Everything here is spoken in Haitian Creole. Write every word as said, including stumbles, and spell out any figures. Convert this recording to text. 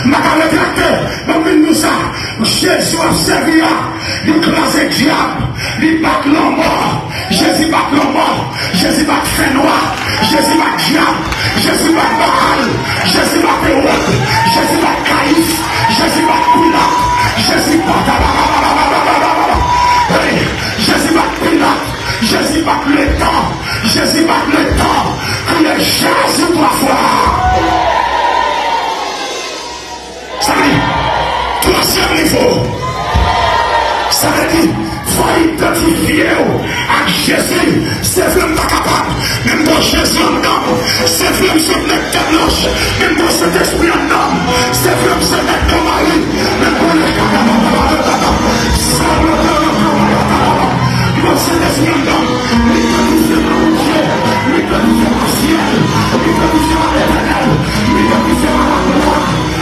M pa ka retrakte. Ban m vin di w sa. Jezi w ap sèvi a, li kraze dyab, li bat lanmò. Jezi bat lanmò. Jezi bat fènwa. Jezi bat dyab. Jezi bat Baal. Jezi bat Ewòd. Jezi bat Kayif. Jezi bat Pilat. Jezi bat... Hey, Jezi bat Pilat. Jezi bat letan. Jezi bat letan. Kriye Jezi twa fwa. Sa vle di, twazyèm nivo. Sa vle di, fò w idantifye w ak Jezi. Se vre m pa kapab, men m gen Jezi anndan m. Se vre m sot nan tèt blanch, men m gen Sentespri anndan m.